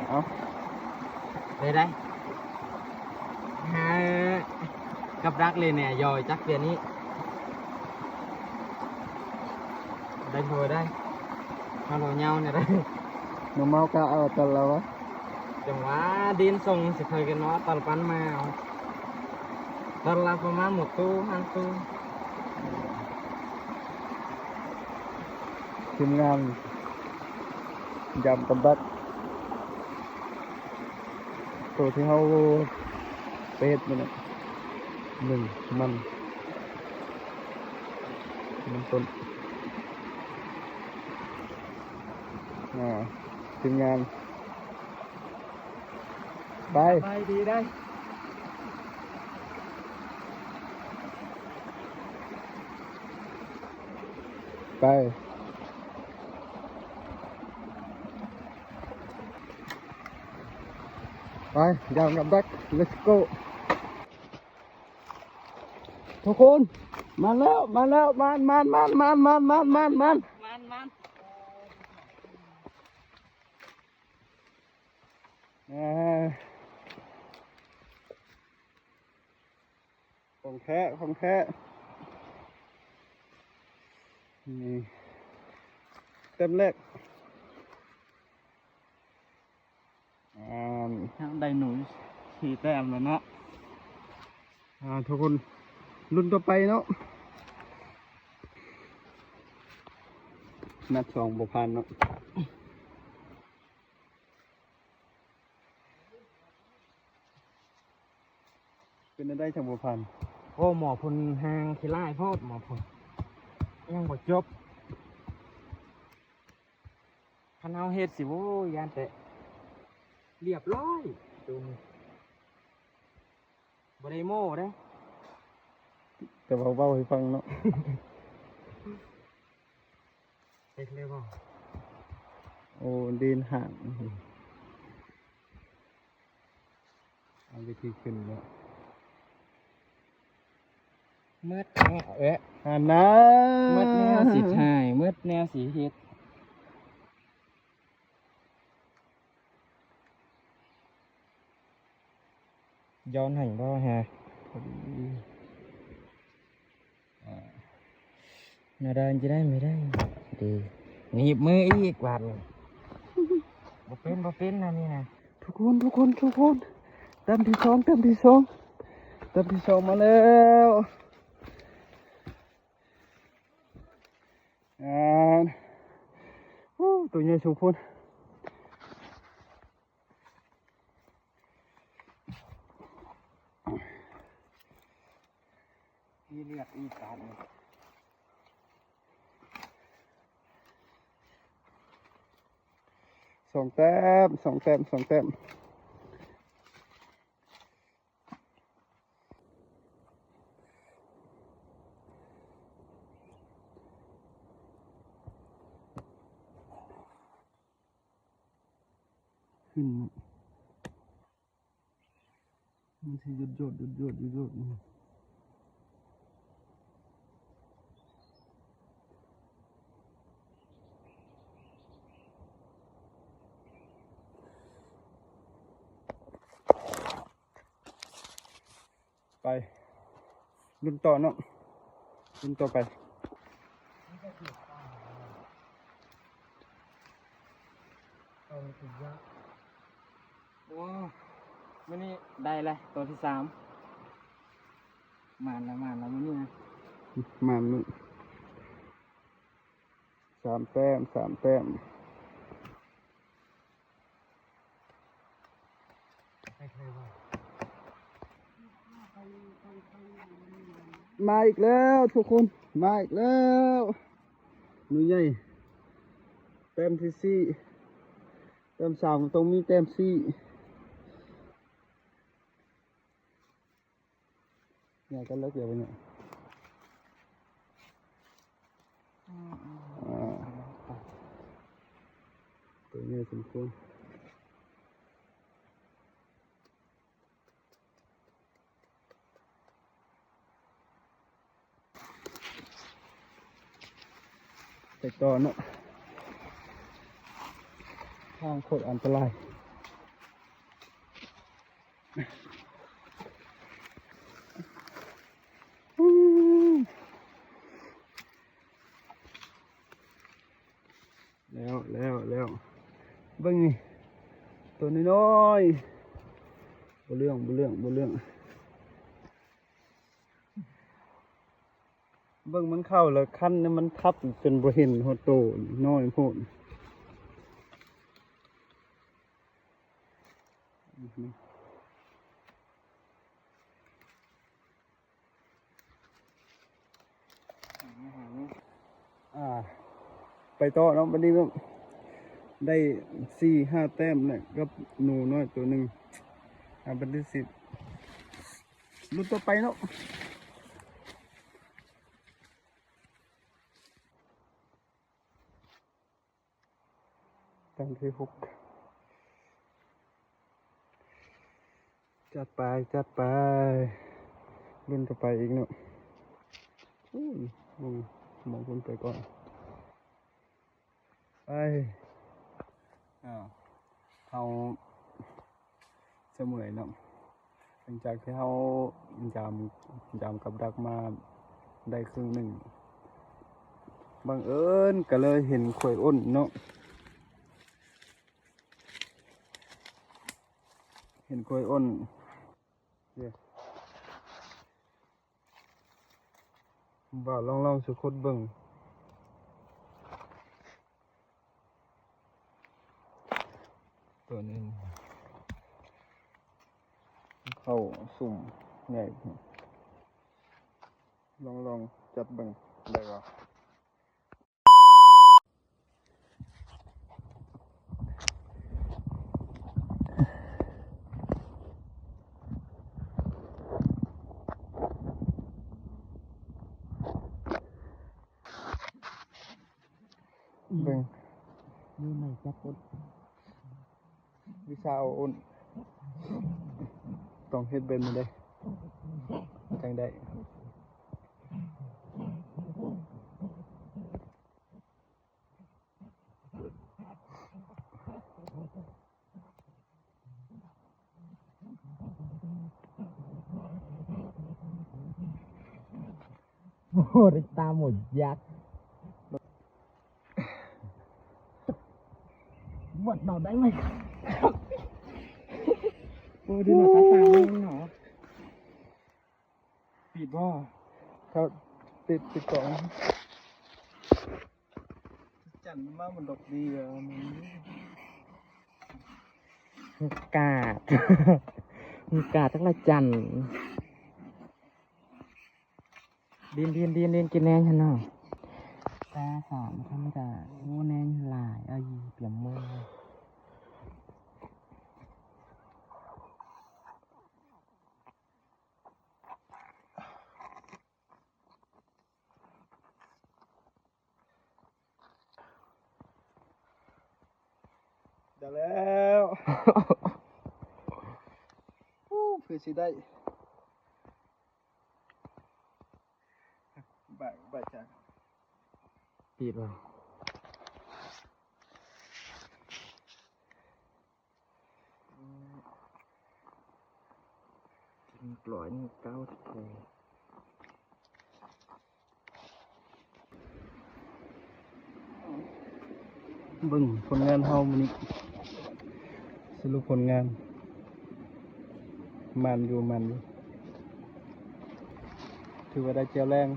ເອົາ ໄດ້ໄດ້ ຫາກັບດັກເລີຍແນ່ ຢອຍຈັກເທື່ອນີ້ ໄດ້ພໍໄດ້ ເຮົາເວົ້າຍາວແນ່ໄດ້ ນ້ອງເມົາກະເອົາຕອນລາວ ຈັງຫວະດິນສົ່ງຊິເຄີຍກັນເນາະ ຕອນປັນມາເອົາ ຕອນລາວປະມານໝົດຕູ້ ຫ້າຕູ້ ທີມງານ ຢາມກັບດັກ ໂຕທີ່ເຮົາໄປເຮັດມື້ນັ້ນ ໜຶ່ງ ມັນ ມັນຕົ້ນ ອ່າ ທີມງານ ໄປ ໄປດີໄດ໋ ໄປ. ໄປ ຢາມກັບດັກ ເລັດໂກ ທຸກຄົນ ມາແລ້ວ ມາແລ້ວ ມານ ມານ ມານ ມານ ເອີ ຂອງແທ້ ຂອງແທ້ ນີ້ ແຕ້ມແລກ ອ່າ ໄດ້ໜູສີ່ແຕ້ມແລ້ວເນາະ ອ່າ ທຸກຄົນ ລຸ້ນຕໍ່ໄປເນາະ ນັດສອງບໍ່ຜ່ານເນາະ. ເປັນແນວໃດຈັ່ງບໍ່ຜ່ານ? ໂອ້ ໝໍພຸ້ນແຮງຂີ້ຮ້າຍໂພດ ໝໍພຸ້ນ ຍັງບໍ່ຈົບ ຄັນເຮົາເຮັດຊິ ໂອ້ຍ ຢ້ານແຕ່ລຽບຮ້ອຍ ໂຕນີ້ ບໍ່ໄດ້ໂມ້ເດ້ ແຕ່ວ່າເວົ້າໃຫ້ຟັງເນາະ ເຮັດເລີຍບໍ່? ໂອ້ ດີນຫາງ ເອົາວິທີຂຶ້ນເນາະ ໝົດແນວ ເອະ ຫັ້ນນະ ໝົດແນວຊິຖ່າຍ ໝົດແນວຊິເຮັດ. ຍ້ອນໃຫ້ບໍ່ຮະ ພໍດີ ອ່າ ໜ້າດ້ານຈະໄດ້ບໍ່ໄດ້ ດີ ໜີບມືອີກບາດນີ້ ບໍ່ເປັນ ບໍ່ເປັນອັນນີ້ນະ ທຸກຄົນ ທຸກຄົນ ທຸກຄົນ ແຕ້ມທີສອງ ແຕ້ມທີສອງ ແຕ້ມທີສອງມາແລ້ວ ອ່າ ໂອ້ ໂຕໃຫຍ່ສົມຄວນ. ມີເລືອດອີກບາດນີ້ ສອງແຕ້ມ ສອງແຕ້ມ ສອງແຕ້ມ. ຂຶ້ນເນາະ ມັນຊິຢອດໆ ຢອດໆ ຢອດໆ ໄປ ລຸ້ນຕໍ່ເນາະ ລຸ້ນຕໍ່ໄປ ໂອ້ ມື້ນີ້ໄດ້ແລ້ວ ໂຕທີສາມ ໝານແລ້ວ ໝານແລ້ວມື້ນີ້ນະ ໝານມື້ ສາມແຕ້ມ ສາມແຕ້ມ ມາອີກແລ້ວທຸກຄົນ ມາອີກແລ້ວ ໜູໃຫຍ່ ແຕ້ມທີສີ່ ແຕ້ມສາມຕ້ອງມີແຕ້ມສີ່. ໃຫຍ່ກໍເລິກຢູ່ນີ້ ອືມໆ ອ່າ ໂຕໃຫຍ່ສົມຄວນ ໄປຕໍ່ເນາະ ທາງໂຄດອັນຕະລາຍ. แล้ว แล้ว แล้ว เบิ่งนี่ ตัวน้อยๆ บ่เรื่อง บ่เรื่อง บ่เรื่อง เบิ่งมันเข้าแล้ว คันนี่มันทับจนบ่เห็นฮอดโต น้อยโพด อ่า ไปต่อเนาะ บัดนี้ได้สี่ห้าแต้มแล้วกับหนูน้อยตัวหนึ่ง อ่า บัดนี้สิ รุ่นต่อไปเนาะ แต้มที่หก จัดไป จัดไป รุ่นต่อไปอีกเนาะ อู้ย มอง มองพุ่นไปก่อน ไป อ้าว เฮา เสมอเนาะ หลังจากที่เฮายาม ยามกับดักมาได้ครึ่งหนึ่ง บังเอิญก็เลยเห็นข้อยอ้นเนาะ เห็นข้อยอ้น เย้ บ่าวลอง ลองสุดๆ เบิ่ง ตัวนี้เข้าซุ่มใหญ่ ลอง ลองจับเบิ่งได้บ่ เบิ่ง มือใหม่จับกด วิชาเอาอ้น ต้องเฮ็ดแบบนี้เด้ จั่งได้ โอ้โห ได้ตาหมดยักษ์ บวชเบาได้ไหมครับ โอ้ ดีหน่อยครับ ตาหมดเนาะ ปิดบ่ เขาปิด ปิดกล่อง จันทร์มันมามันดอกเดียว มัน กาด มีกาดจักละจันทร์ ดิน ดิน ดิน ดิน กินแหนงหั่นเนาะ ตาสามธรรมดา โอ้ แหนงหลาย เอาอีเปียมมือ ได้แล้ว โอ้ เพื่อสิได้ บ่าย บ่ายจ้ะ ปิดบ่ อืม กินปล่อยนี่เก้าแท้ เบิ่งผลงานเฮามื้อนี้ สรุปผลงาน หมานอยู่ หมานอยู่ ถือว่าได้แจ่วแลง